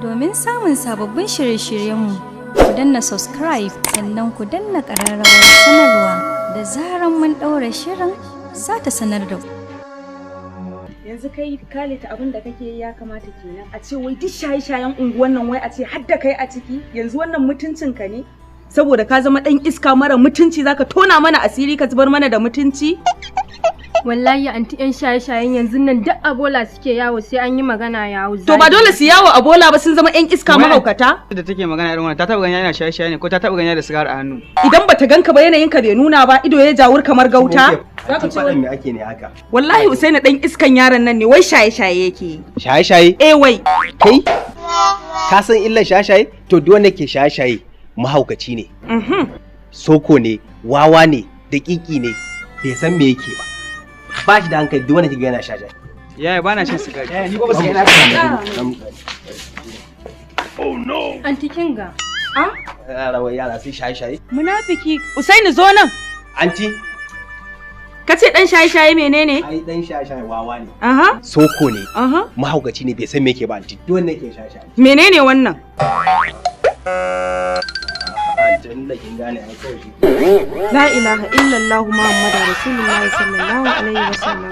Domin samun sababbin shirye-shiryenmu, ku danna subscribe sannan ku danna ƙararrawar sanarwa. Da zaran mun ɗaura shirin, za ta sanar da ku. Yanzu kai kalita, abin da kake yi ya kamata kenan a ce wai duk shaye-shayen unguwan nan, wai a ce har da kai a ciki. Yanzu wannan mutuncin ka ne? Saboda ka zama dan iska mara mutunci, zaka tona mana asiri, ka zubar mana da mutunci. Wallahi anti, yan shaye-shayen yanzu nan duk a bola suke yawo, sai an yi magana yawo. To ba dole su yawo a bola ba, sun zama yan iska mahaukata. Da take magana irin wannan, ta taba ganin yana shaye-shaye ne, ko ta taba ganin da sigari a hannu? Idan bata ganka ba, yanayin ka bai nuna ba, ido ya jawur kamar gauta. Zaka ce faɗan me ake ne haka? Wallahi Usaini dan iskan yaron nan ne, wai shaye-shaye yake yi. Shaye-shaye? Eh, wai. Kai? Ka san illar shaye-shaye? To duk wanda ke shaye-shaye mahaukaci ne. Soko ne, wawa ne, daƙiƙi ne, bai san me yake ba. Ba shi da hankali duk wanda ke yana shaye-shaye. Yaya, ba na shan sigari. Yaya, ni ba sai na. Oh no. Anti, kinga. Ah? Yara, wai yara sai shaye-shaye. Munafiki, Usaini, zo nan. Anti. Ka ce dan shaye-shaye menene? Ai dan shaye-shaye wawa ne. Aha. Soko ne. Aha. Mahaukaci ne, bai san me yake ba anti. Duk wanda ke shaye-shaye. Menene wannan? Anti, da kin gane ai kawai shi. La ilaha illallah Muhammadu Rasulullahi sallallahu alaihi wasallam.